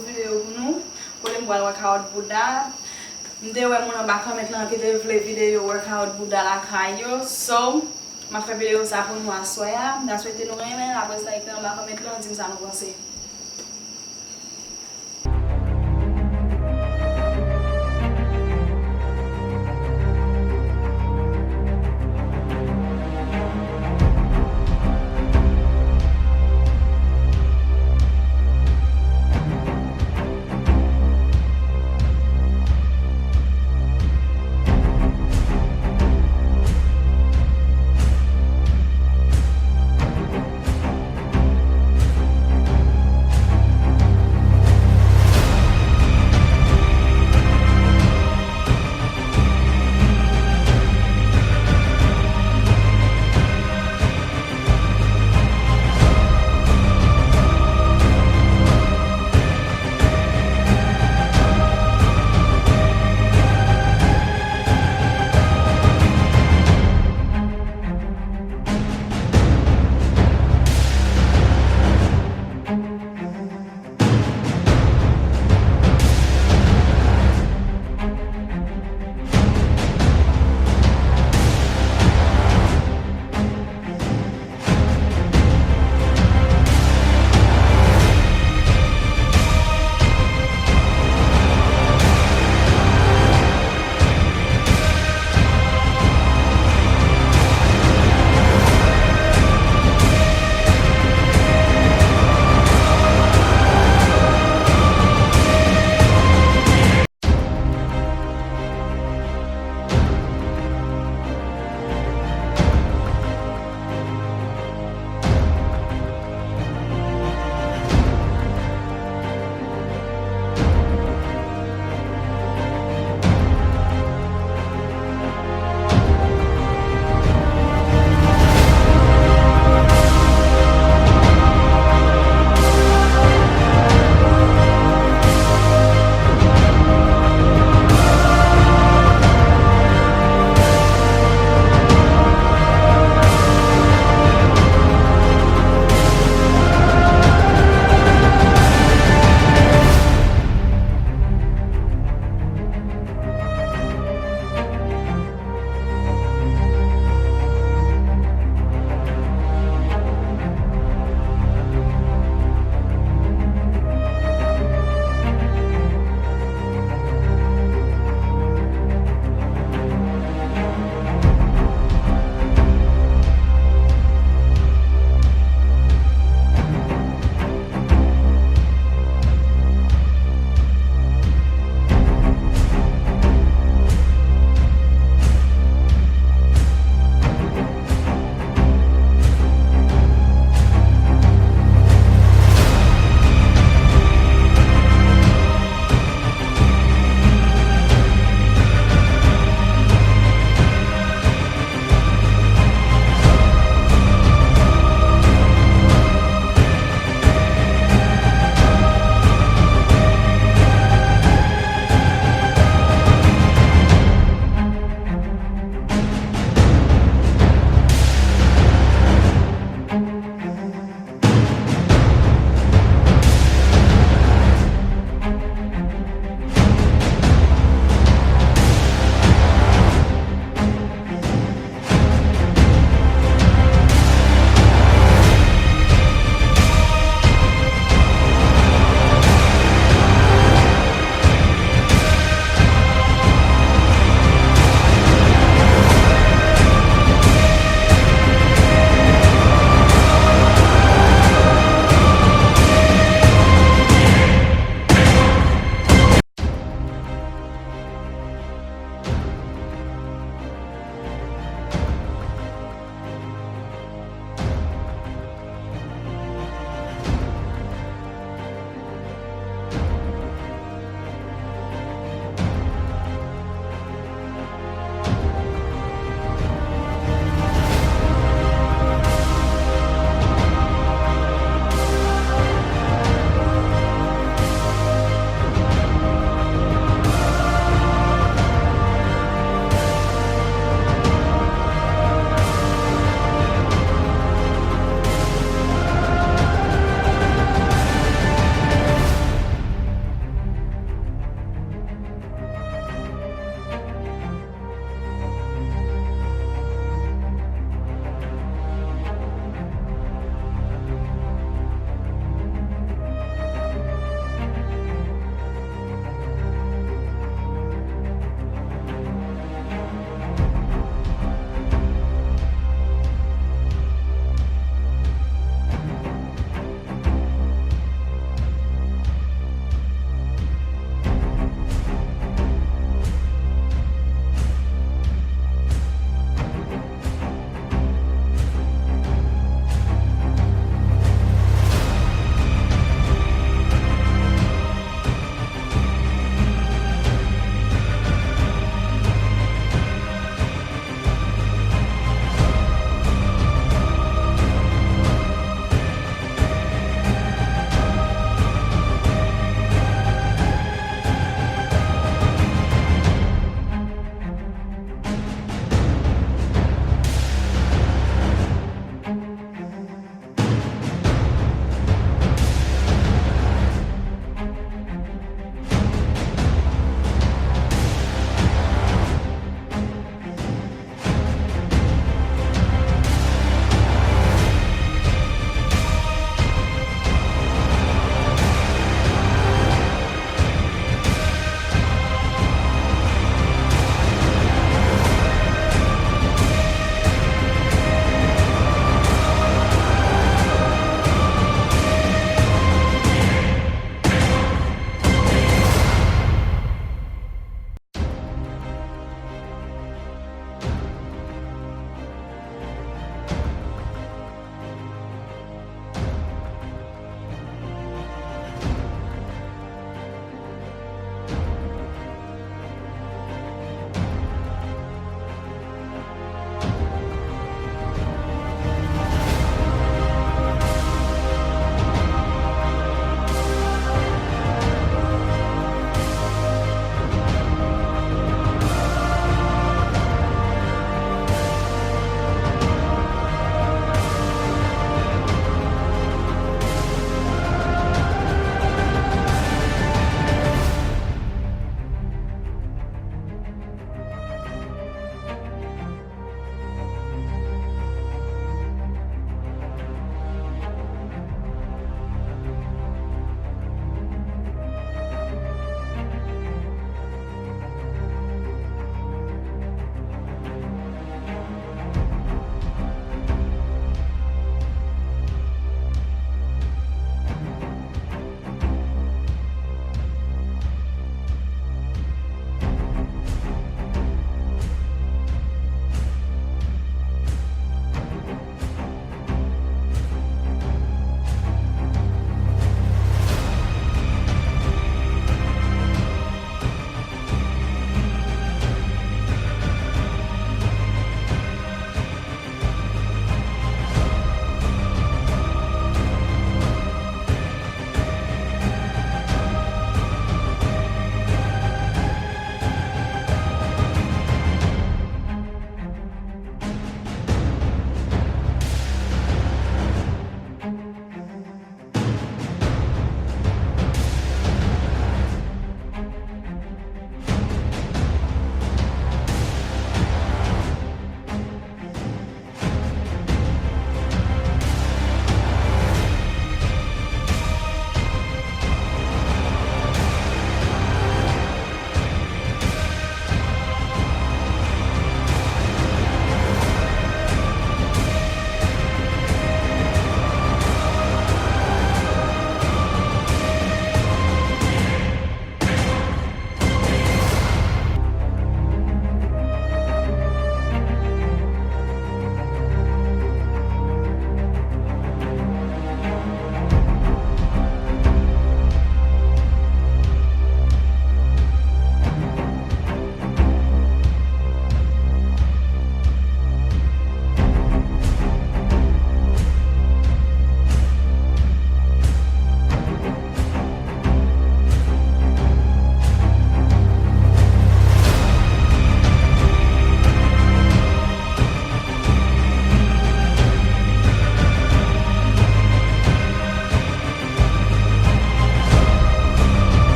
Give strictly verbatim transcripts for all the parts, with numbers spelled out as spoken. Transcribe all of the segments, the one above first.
Videyo pou nou, kote m pral workout bouda. M te wè moun anba kòmant lan ki te vle videyo workout bouda lakay yo. So, m ap fè videyo sa pou nou aswè a. M ta swete nou renmen l. Apre sa, ekri anba kòmant lan, di m sa nou panse.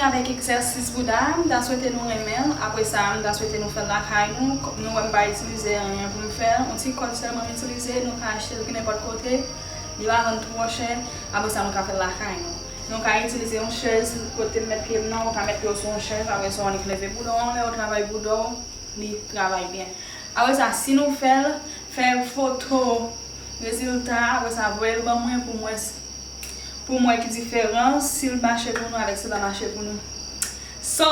Avèk egzèsis bouda, m ta swete nou renmen l. Apre sa, m ta swete nou fè l lakay nou. Kòm nou wè m pa itilize anyen pou m fè l, yon ti kòd sèlman m itilize, nou ka achte l ki nenpòt kote. Li pa vann twò chè. Apre sa, nou ka fè l lakay nou. Nou ka itilize yon chèz kote m met pye m nan, ou ka met pye w sou yon chèz, apre sa, w annik leve bouda w anlè, ou travay bouda w, li travay byen. Apre sa, si nou fè l, fè foto rezilta, apre sa, voye l ban mwen pou m wè s- pou m wè ki diferans, si l mache pou nou avèk si l pa mache pou nou. So,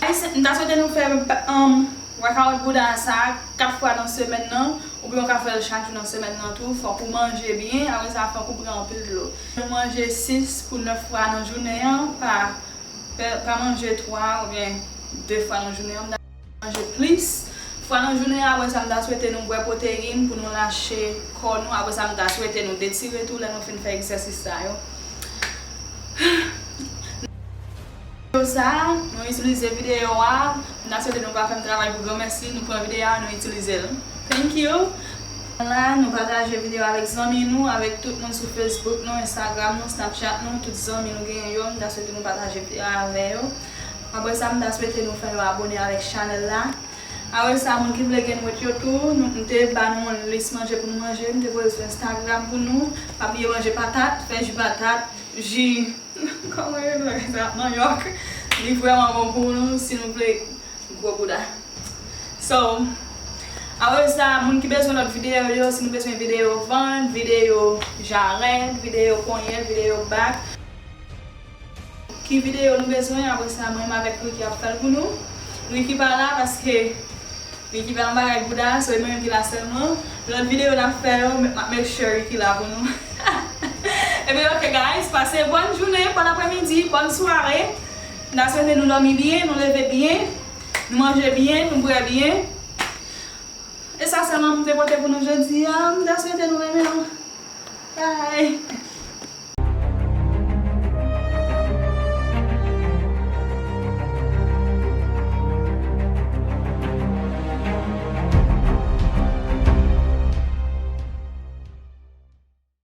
guys, m ta swete nou fè um, workout bouda sa kat fwa nan semèn nan, oubyen w ka fè l chak jou nan semèn nan tou. Fòk ou manje byen, apre sa fòk ou pran anpil dlo. Nou manje sis pou nèf fwa nan jounen an, pa, pa, pa manje twa oubyen de fwa nan jounen an. Manje plis fwa nan jounen an. Apre sa, m ta swete nou bwè pwoteyin pou nou lache kò nou. Apre sa, m ta swete nou detire tou lè nou fin fè egzèsis sa yo. Videyo sa, nou itilize videyo a. M ta swete nou pa fè m travay pou granmèsi. Nou pran videyo a, nou itilize l. Thank you. La, nou pataje videyo avèk zanmi nou, avèk tout moun sou Facebook nou, Instagram nou, Snapchat nou, tout zanmi nou genyen yo. M ta swete nou pataje videyo a avè yo. Apre sa, m ta swete nou fè yo abone avèk chanèl la. Apre sa, moun ki vle gain weight yo tou, nou, m te ba nou yon lis manje pou nou manje, m te poze sou Instagram pou nou. Pa bliye manje patat, fè ji patat, ji, kòman yo rele sa, manyòk. Li vrèman bon pou nou si nou vle gwo bouda. So, apre sa, moun ki bezwen lòt videyo yo, si nou bezwen videyo vant, videyo jarèt, videyo ponyèt, videyo bak, ki videyo nou bezwen, apre sa, mwen menm avèk Ricky ap fè l pou nou. Ricky pa la paske Ricky pa nan bagay bouda, so e mwen menm ki la sèlman. Lòt videyo n ap fè yo, m ap make sure Ricky la pou nou. Ebyen, ok, guys, pase bòn jounen, bòn aprèmidi, bòn sware. M ta swete nou dòmi byen, nou leve byen, nou manje byen, nou bwè byen. E sa sèlman m te pote pou nou jodi a. M ta swete nou